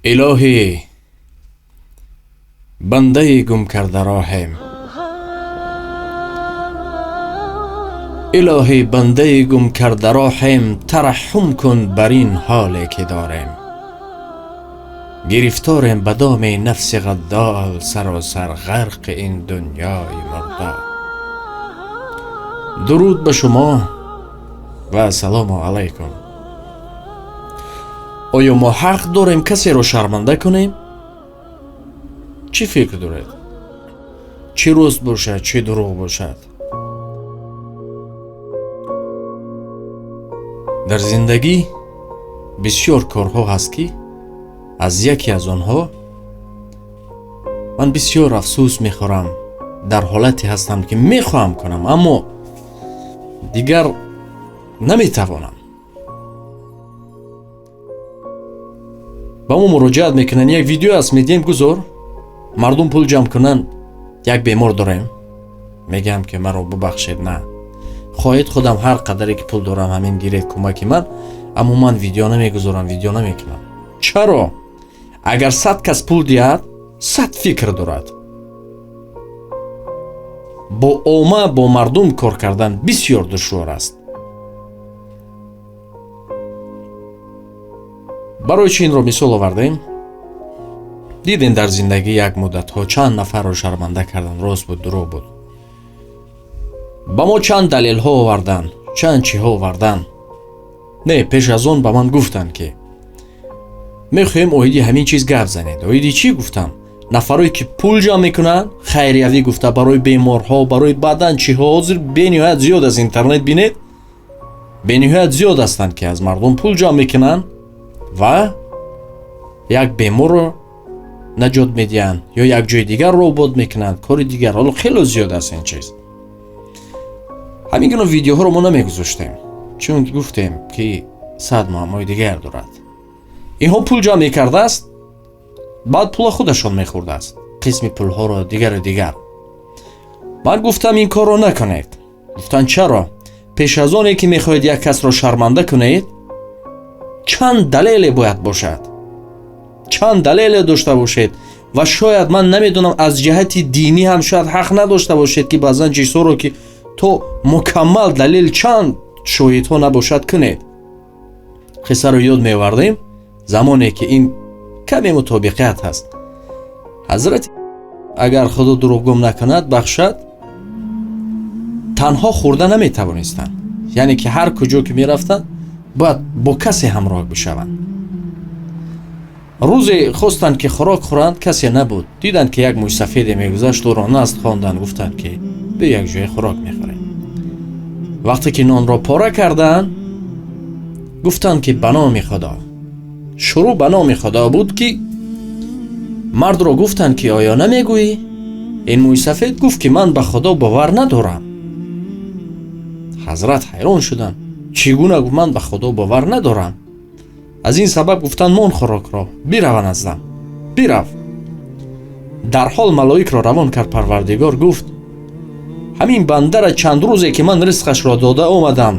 Илоҳӣ, бандаи гум карда роҳем. Илоҳӣ, бандаи гум карда роҳем, тараҳҳум кун бар ин ҳоле ки дорем. Гирифторем ба доми нафси ғаддол, саросар ғарқи ин дунёи мурдор. Дуруд ба шумо ва ассалому алайкум. Оё мо ҳақ дорем касеро шарманда кунем? Чӣ фикр доред? Чӣ рост бошад, чӣ дурӯғ бошад? Дар зиндагӣ бисёр корҳо ҳаст, ки аз яке аз онҳо ман бисёр афсӯс мехӯрам. Дар ҳолате ҳастам, ки мехоҳам кунам, аммо дигар наметавонам. Ба мо муроҷиат мекунанд, як видео аст, медиҳем, гузор мардум пул ҷамъ кунанд. Як бемор дорем, мегӯям ки маро бубахшед, на хоҳед худам ҳар қадаре ки пул дорам ҳамин гиред кӯмаки ман, аммо ман видео намегузорам, видео намекунам. Чаро? Агар 100 кас пул диҳад, 100 фикр дорад. Бо омма, бо мардум кор кардан бисёр душвор аст. Барои чӣ инро мисол овардем? Дидем дар зиндагӣ як муддатҳо чанд нафарро шарманда кардан, рост буд, дурӯғ буд. Ба мо чанд далелҳо овардан, чанд чиҳо овардан. Не, пеш аз он ба ман гуфтанд, ки мехоҳем оиди ҳамин чиз гап занед. Оиди чӣ гуфтам? Нафарое ки пул ҷамъ мекунанд, хайриявӣ гуфта барои беморҳо, барои баъдан чиҳо, ҳозир бениҳоят зиёд аз интернет бинед, бениҳоят зиёд ҳастанд, ки аз мардум пул ҷамъ мекунанд ва як беморро наҷот медиҳанд ё як ҷои дигарро обод мекунанд, кори дигар. Ҳоло хело зиёд аст ин чиз. Ҳамин гуна видеоҳоро мо намегузоштем, чун гуфтем, ки 100 муаммои дигар дорад. Инҳо пул ҷамъ мекардааст, баъд пула худашон мехӯрдааст, қисми пулҳоро дигару дигар. Ман гуфтам, ин корро накунед. Гуфтанд, чаро? Пеш аз оне ки мехоҳед як касро шарманда кунед, чанд далеле бояд бошад, чанд далеле дошта бошед. Ва шояд ман намедонам, аз ҷиҳати динӣ ҳам шояд ҳақ надошта бошед, ки баъзан чизҳоро ки то мукаммал далел чанд шоҳидҳо набошад кунед. Қиссаро ёд меовардем, замоне ки ин каме мутобиқият ҳаст. Ҳазрат агар Худо дурӯғгум накунад, бахшад, танҳо хӯрда наметавонистанд. Яъне ки ҳар куҷо ки мерафтанд, бояд бо касе ҳамроҳ бишаванд. Рӯзе хостанд ки хӯрок хӯранд, касе набуд. Диданд, ки як мӯйсафеде мегузашт, ӯро назд хонданд, гуфтанд, ки биё як ҷое хӯрок мехӯрем. Вақте ки нонро пора карданд, гуфтанд, ки ба номи Худо. Шурӯъ ба номи Худо буд, ки мардро гуфтанд, ки оё намегӯӣ? Ин мӯйсафед гуфт, ки ман ба Худо бовар надорам. Ҳазрат ҳайрон шуданд. Чӣ гуна гуфт, ман ба Худо бовар надорам? Аз ин сабаб гуфтанд, мон хӯрокро, бирава наздам. Бирав. Дарҳол малоикро равон кард Парвардигор, гуфт, ҳамин бандара чанд рӯзе ки ман ризқашро дода омадам,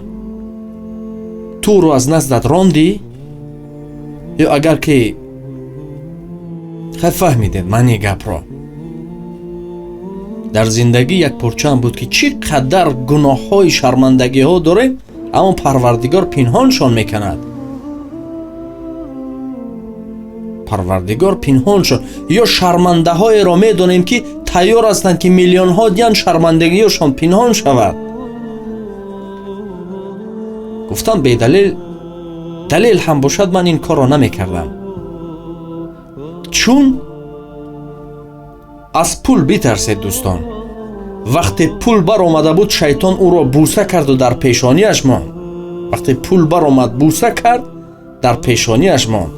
туро аз наздат рондӣ? Ё агар ки хай фаҳмидед маънии гапро. Дар зиндагӣ як порчаам буд, ки чӣ қадар гуноҳҳои шармандагиҳо дорем, аммо Парвардигор пинҳоншон мекунад. Парвардигор пинҳоншон. Ё шармандаҳоеро медонем, ки тайёр ҳастанд, ки миллионҳо диҳанд, шармандагиҳошон пинҳон шавад. Гуфтам, бедалел, далел ҳам бошад, ман ин корро намекардам. Чун аз пул битарсед, дӯстон. Вақте пул баромада буд, шайтон ӯро бӯса карду дар пешониаш монд. Вақте пул баромад, бӯса кард, дар пешониаш монд.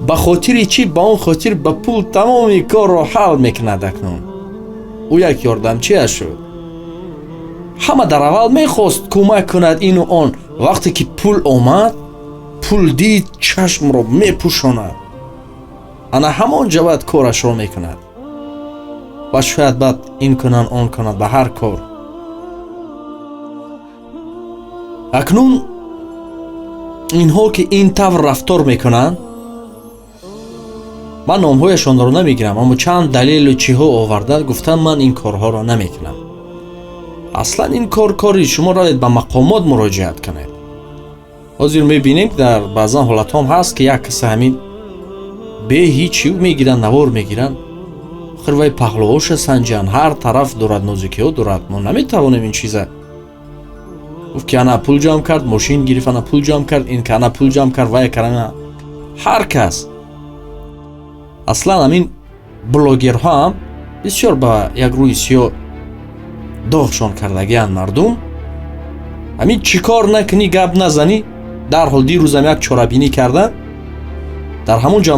Ба хотири чӣ? Ба он хотир ба пул тамоми корро ҳал мекунад акнун. Ӯ як ёрдамчиаш шуд. Ҳама дар аввал мехост кӯмак кунад ину он. Вақте ки пул омад, пул дид, чашмро мепӯшонад. Ана ҳамон ҷо баъд корашро мекунад. Ва шояд баъд ин кунанд, он кунанд, ба ҳар кор. Акнун инҳо ки ин тавр рафтор мекунанд, Ман номҳояшонро намегирам, аммо чанд далелу чиҳо оварда гуфтанд, ман ин корҳоро намекунам. Аслан ин кор кори шумо, равед ба мақомот муроҷиат кунед. Ҳозир мебинем, дар баъзан ҳолатҳом ҳаст, ки як каса ҳамин бе ҳеҷ мегиранд, навор мегиранд, охир вай паҳлӯҳоша санҷанд, ҳар тараф дорад, нозикиҳо дорад. Мо наметавонем ин чиза. Гуфт ки ана пул ҷамъ кард, мошин гирифт, ана пул ҷамъ кард, ин ки ана пул ҷамъ кард, вай кард. Ҳар кас. Аслан ҳамин блогерҳо ҳам бисёр ба як рӯи сиёҳ доғшон кардагианд мардум. Ҳамин чӣ кор накунӣ, гап назанӣ, дарҳол дирӯзам як чорабинӣ карданд, дар ҳамон ҷо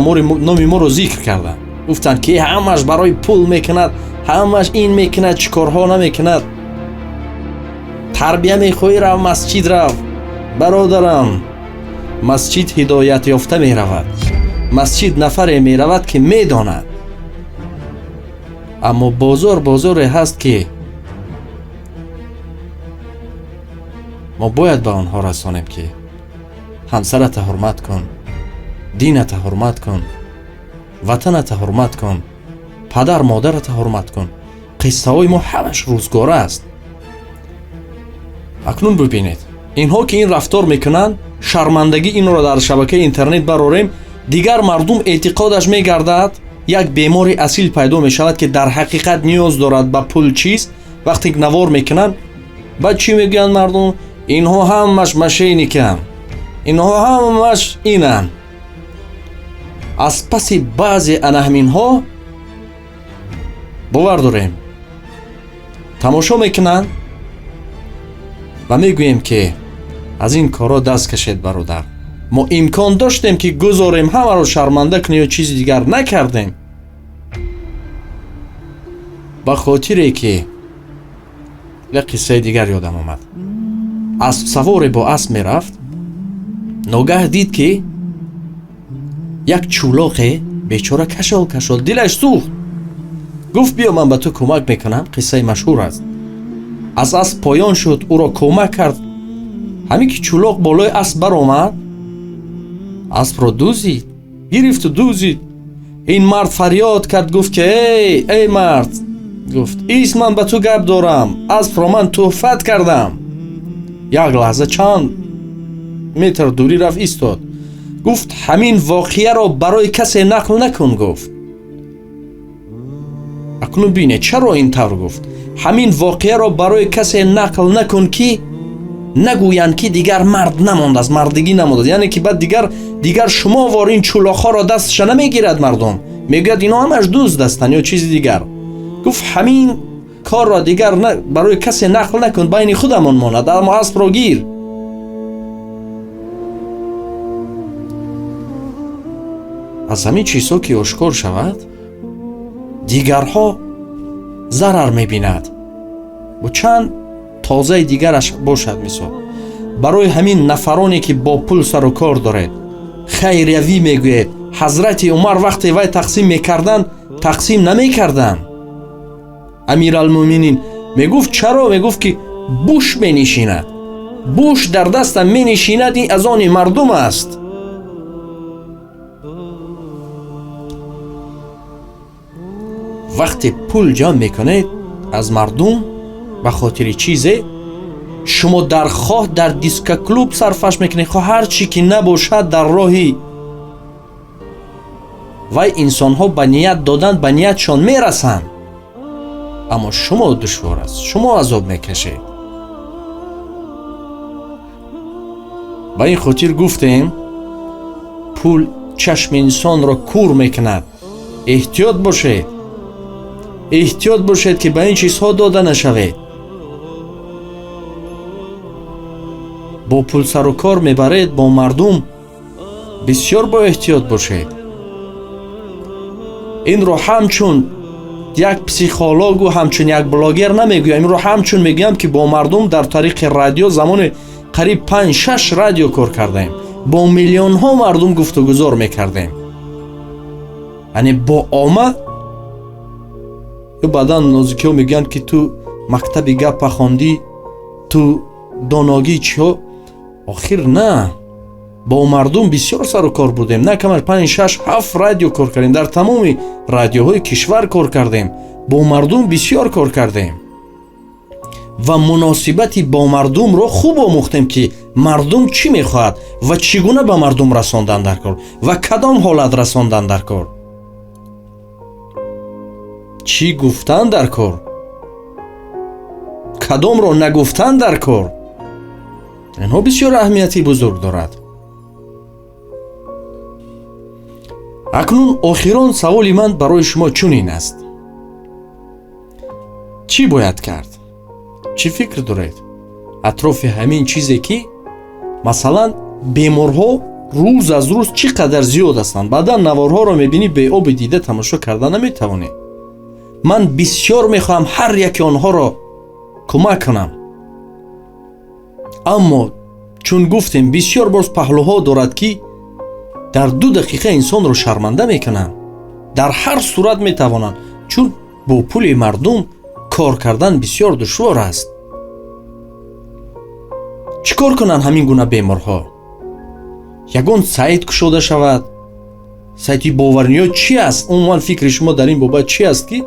номи моро зикр карданд. Гуфтанд ки ҳамаш барои пул мекунад, ҳамаш ин мекунад, чӣ корҳо намекунад. Тарбия мехоҳӣ, рав масҷид рав. Бародарам, масҷид ҳидоят ёфта меравад. Масҷид нафаре меравад, ки медонад. Аммо бозор бозоре ҳаст, ки мо бояд ба онҳо расонем, ки ҳамсарата ҳурмат кун, дината ҳурмат кун, ватаната ҳурмат кун, падар модарата ҳурмат кун. Қиссаҳои мо ҳамаш рӯзгора аст. Акнун бибинед, инҳо ки ин рафтор мекунанд, шармандагӣ инро дар шабакаи интернет барорем, дигар мардум эътиқодаш мегардад, як бемори асил пайдо мешавад, ки дар ҳақиқат ниёз дорад ба пул чиз. Вақте навор мекунанд, баъд чӣ мегӯянд мардум? Инҳо ҳамаш мошенниканд, инҳо ҳамаш инанд. Аз паси баъзе ана ҳаминҳо бовар дорем, тамошо мекунанд ва мегӯем, ки аз ин корҳо даст кашед, бародар. Мо имкон доштем, ки гузорем ҳамаро шарманда кунем ё чизи дигар, накардем, ба хотире ки як қиссаи дигар ёдам омад. Аспсаворе бо асп мерафт, ногаҳ дид, ки як чӯлоқе бечора кашол кашол, дилаш сӯхт. Гуфт: биё, ман ба ту кӯмак мекунам. Қиссаи машҳур аст. Аз асп поён шуд, ӯро кӯмак кард. Ҳамин ки чӯлоқ болои асп баромад, аспро дузид, гирифту дузид. Ин мард фарёд кард, гуфт ки эй, эй мард, гуфт, ис, ман ба ту гап дорам, аспро ман тӯҳфат кардам. Як лаҳза чанд метр дурӣ рафт, истод. Гуфт: ҳамин воқеаро барои касе нақл накун. Гуфт: акнун бинед, чаро ин тавр гуфт? Ҳамин воқеаро барои касе нақл накун, ки нагӯянд, ки дигар мард намондааст, мардигӣ намондааст. Яъне ки баъд дигар шумо вор ин чӯлоқҳоро дасташа намегирад, мардум мегӯяд, ино ҳамаш дузд ҳастанд ё чизи дигар. Гуфт: ҳамин корро дигар барои касе нақл накун, байни худамон монад, аммо аспро гир. Аз ҳамин чизҳо ки ошкор шавад, дигарҳо зарар мебинад, бо чанд тозаи дигараш бошад. Мисол, барои ҳамин нафароне ки бо пул сару кор доред, хайриявӣ мегӯед. Ҳазрати Умар вақте вай тақсим мекарданд, тақсим намекарданд. Амиралмӯъминин мегуфт чаро? Мегуфт ки буш менишинад, буш дар дастам менишинад, ин аз они мардум аст. Вақте пул ҷамъ мекунед аз мардум ба хотири чизе, шумо дар хоҳ дар дискоклуб сарфаш мекунед, хоҳ ҳар чӣ ки набошад, дар роҳи вай инсонҳо ба ният додан ба ниятшон мерасанд, аммо шумо душвор аст, шумо азоб мекашед. Ба ин хотир гуфтем, пул чашми инсонро кур мекунад. Эҳтиёт бошед, эҳтиёт бошед, ки ба ин чизҳо дода нашавед. Бо пул сару кор мебаред, бо мардум бисёр бо эҳтиёт бошед. Инро ҳамчун як психологу ҳамчун як блогер намегӯям, инро ҳамчун мегӯям, ки бо мардум дар тариқи радио замони қариб 5-6 радио кор кардаем, бо миллионҳо мардум гуфтугузор мекардем, яъне бо ома. Ё баъдан нозикиҳо мегӯянд, ки ту мактаби гапа хондӣ, ту доногӣ чиҳо. Охир на, Бо мардум бисёр сару кор будем. На кам аз 5, 6, 7 радио кор кардем. Дар тамоми радиоҳои кишвар кор кардем. Бо мардум бисёр кор кардем. Ва муносибати бо мардумро хуб омӯхтем, ки мардум чӣ мехоҳад ва чӣ гуна ба мардум расондан дар кор ва кадом ҳолат расондан дар кор, чӣ гуфтан дар кор, кадомро нагуфтан дар кор. Инҳо бисёр аҳамияти бузург дорад. Акнун охирон саволи ман барои шумо чунин аст: чӣ бояд кард? Чӣ фикр доред атрофи ҳамин чизе, ки масалан беморҳо рӯз аз рӯз чӣ қадар зиёд ҳастанд? Баъдан наворҳоро мебинӣ, беоби дида тамошо карда наметавонӣ. Ман бисёр мехоҳам ҳар яке онҳоро кӯмак кунам, аммо чун гуфтем, бисёр боз паҳлӯҳо дорад, ки дар 2 дақиқа инсонро шарманда мекунанд. Дар ҳар сурат метавонанд, чун бо пули мардум кор кардан бисёр душвор аст. Чӣ кор кунанд ҳамин гуна беморҳо? Ягон сайт кушода шавад, сайти боварниё чӣ аст? Умуман фикри шумо дар ин бобат чӣ аст, ки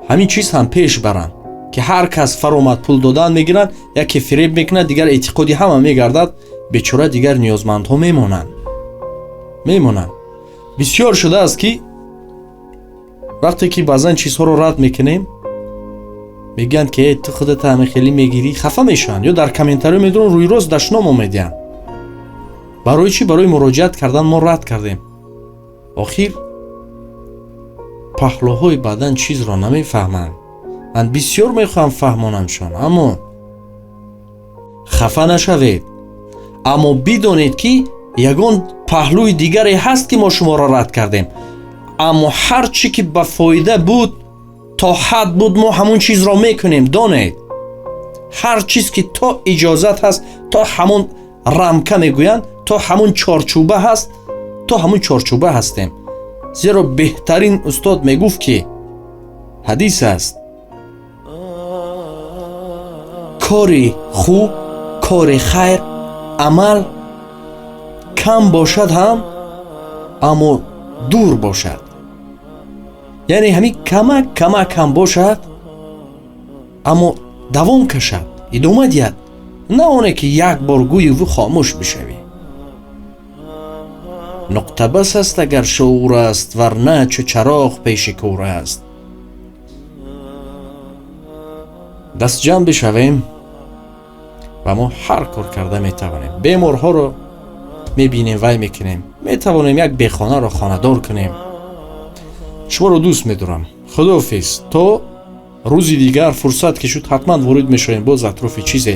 ҳамин чиз ҳам пеш баранд, ки ҳар кас фаромад пул додан мегиранд, яке фиреб мекунад, дигар эътиқоди ҳама мегардад, бечора дигар ниёзмандҳо мемонанд. Бисёр шудааст, ки вақте ки баъзан чизҳоро рад мекунем, мегӯянд, ки ту худата ҳама хеле мегирӣ, хафа мешаванд ё дар комментариё медуранд, рӯи рост дашномо медиҳанд. Барои чӣ? Барои муроҷиат кардан мо рад кардем. Охир паҳлӯҳои баъдан чизро намефаҳманд. Ман бисёр мехоҳам фаҳмонамшон, аммо хафа нашавед, аммо бидонед, ки ягон паҳлӯи дигаре ҳаст, ки мо шуморо рад кардем. Аммо ҳар чӣ ки ба фоида буд, то ҳад буд, мо ҳамон чизро мекунем. Донед, ҳар чиз ки то иҷозат ҳаст, то ҳамон рамка мегӯянд, то ҳамон чорчӯба ҳаст, то ҳамон чорчӯба ҳастем. Зеро беҳтарин устод мегуфт, ки ҳадис аст: кори хуб, кори хайр, амал кам бошад ҳам, аммо дур бошад. Яъне ҳамин камак камак ҳам бошад, аммо давом кашад, идома диҳад, на оне ки як бор гӯюву хомӯш бишавӣ. Нуқта бас аст агар шуур аст, варна чу чароғ пеши кӯр аст. Дастҷамъ бишавем ва мо ҳар кор карда метавонем. Беморҳоро мебинем, вай мекунем, метавонем як бехонаро хонадор кунем. Шуморо дӯст медорам. Худоҳофиз, то рӯзи дигар фурсат ки шуд, ҳатман ворид мешавем, боз атрофи чизе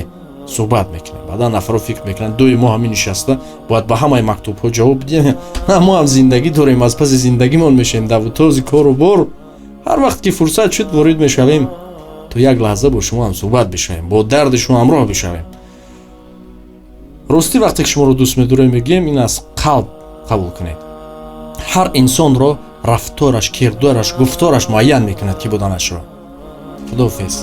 суҳбат мекунем. Баъдан нафарро фикр мекунанд, дуи мо ҳамин нишаста бояд ба ҳамаи мактубҳо ҷавоб бидиҳем. На, мо ҳам зиндагӣ дорем, аз паси зиндагимон мешавем, давутози кору бор. Ҳар вақт ки фурсат шуд, ворид мешавем, то як лаҳза бо шумо ҳам суҳбат бишавем, бо дарди шумо ҳамроҳ бишавем. Ростӣ, вақте ки шуморо дӯст медорем, мегӯем, ин аз қалб қабул кунед. Ҳар инсонро рафтораш, кирдораш, гуфтораш муайян мекунад, ки буданашро. Худоҳофиз.